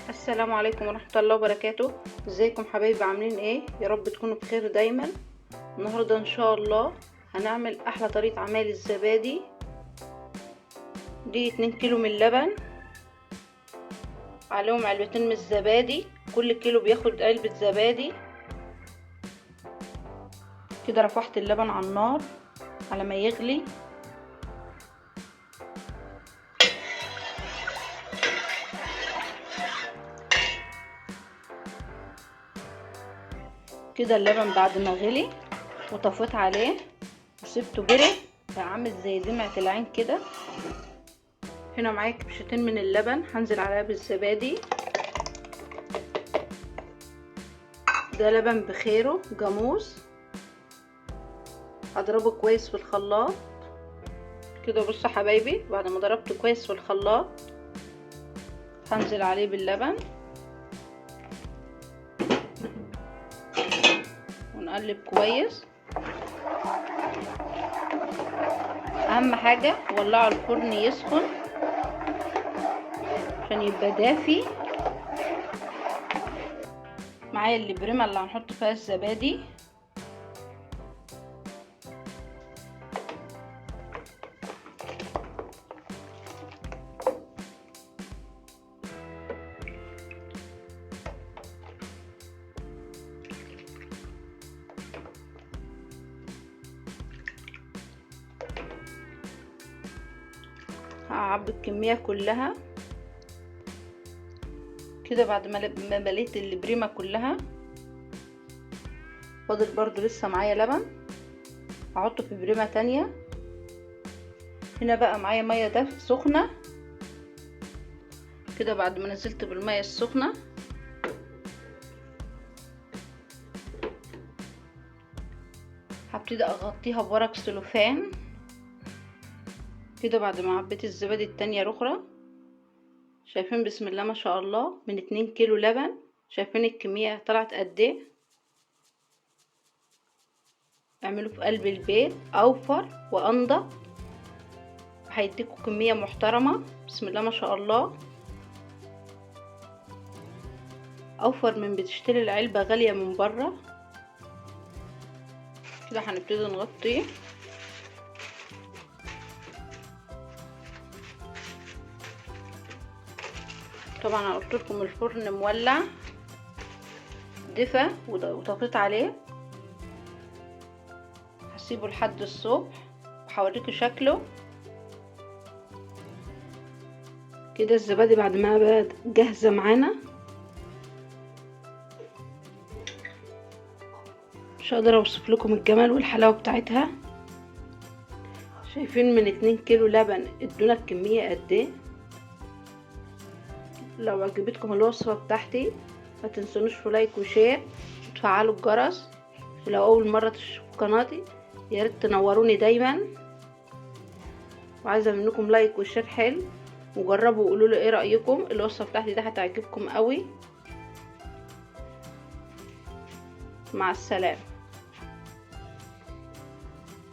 السلام عليكم ورحمة الله وبركاته. ازيكم حبايبي، عاملين ايه؟ يا رب تكونوا بخير دايما. النهاردة ان شاء الله هنعمل احلى طريقة عمل الزبادي. دي 2 كيلو من اللبن، عليهم علبتين من الزبادي، كل كيلو بياخد علبة زبادي. كده رفعت اللبن على النار على ما يغلي. كده اللبن بعد ما غلي وطفيت عليه وسبته برد، بقى عامل زي دمعة العين كده. هنا معايا كبشتين من اللبن هنزل عليها بالزبادي. ده لبن بخيره جاموس، هضربه كويس في الخلاط كده. بصوا حبايبي، بعد ما ضربته كويس في الخلاط هنزل عليه باللبن ونقلب كويس. اهم حاجة ولعوا الفرن يسخن عشان يبقى دافي. معايا البريمة اللي هنحط فيها الزبادي. هعبي الكمية كلها كده. بعد ما مليت البريمة كلها، فاضل برضو لسه معايا لبن هحطه في بريمة تانية. هنا بقى معايا مية دافئة سخنة كده. بعد ما نزلت بالمية السخنة هبتدي اغطيها بورق سلوفان كده. بعد ما عبيت الزبادي التانية الاخرى، شايفين بسم الله ما شاء الله، من 2 كيلو لبن شايفين الكمية طلعت قد ايه. اعملوا في قلب البيت، اوفر وانضف، هيديكوا كمية محترمة بسم الله ما شاء الله، اوفر من بتشتري العلبة غالية من بره. كده هنبتدي نغطيه. طبعا انا قلت لكم الفرن مولع دفى وطفيت عليه، هسيبه لحد الصبح وهوريكم شكله. كده الزبادي بعد ما بقت جاهزه معانا، مش هقدر اوصف لكم الجمال والحلاوه بتاعتها. شايفين من 2 كيلو لبن ادونا الكميه قد ايه. لو عجبتكم الوصفة بتاعتي ما تنسونوش في like و share وتفعلوا الجرس، ولو اول مرة تشوفوا قناتي يا ريت تنوروني دايما. وعايزة منكم like و share حلو، وجربوا وقولوا لي ايه رأيكم. الوصفة بتاعتي ده هتعجبكم قوي. مع السلامة.